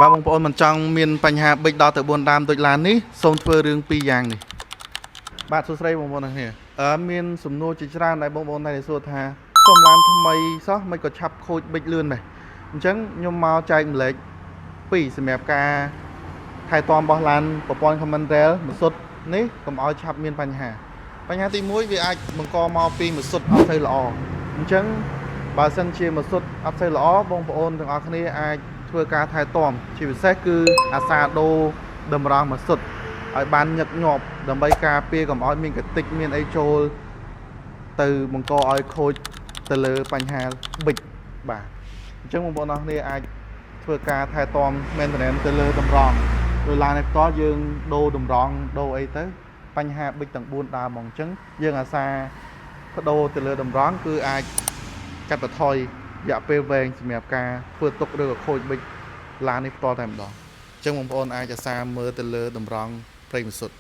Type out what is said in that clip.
បើបងប្អូនមិនចង់មានបញ្ហាប៊ិចដល់ទៅ4ដើមដូចឡាននេះសូមធ្វើរឿងពីរយ៉ាងនេះបាទសួស្តីបងប្អូនទាំងគ្នាមានសំណួរជាច្រើនដែលបងប្អូនតែសួរថាសុំឡានថ្មីសោះមិនក៏ឆាប់ខូចប៊ិចលឿនដែរអញ្ចឹងខ្ញុំមកចែកម្លែកពីរសម្រាប់ការថែទាំរបស់ឡានប្រព័ន្ធ Common Rail ម៉ាស៊ូតនេះកុំឲ្យឆាប់មានបញ្ហា បញ្ហាទី1វាអាចបង្កមកពីម៉ាស៊ូតអត់សូវល្អអញ្ចឹងបើសិនជាម៉ាស៊ូតអត់សូវល្អបងប្អូនទាំងអស់គ្នាអាចធ្វើការថែទាំជាពិសេសគឺអាសាដូរតម្រង់ម៉ាស៊ូតឲ្យបានញឹកញាប់ដើម្បីការពារកុំឲ្យមានកម្ទេចមានអីចូលទៅបង្កឲ្យខូចទៅលើបញ្ហាប៊ិចបាទអញ្ចឹងបងប្អូនទាំងអស់គ្នាអាចធ្វើការថែទាំ maintenance ទៅលើតម្រង់ដោយឡាននេះផ្ទាល់យើងដូរតម្រង់ដូរអីទៅ បញ្ហាប៊ិចទាំង4ដើមហ្មងអញ្ចឹងយើងអាសាបដូរទៅលើតម្រង់គឺអាចកាត់បន្ថយរយៈពេលវែងសម្រាប់ការធ្វើទុកឬក៏ខូចប៊ិចឡាននេះផ្ទាល់តែម្ដងអញ្ចឹងបងប្អូនអាចអាសាមើលទៅលើតម្រង់ប្រេងម៉ាស៊ូត។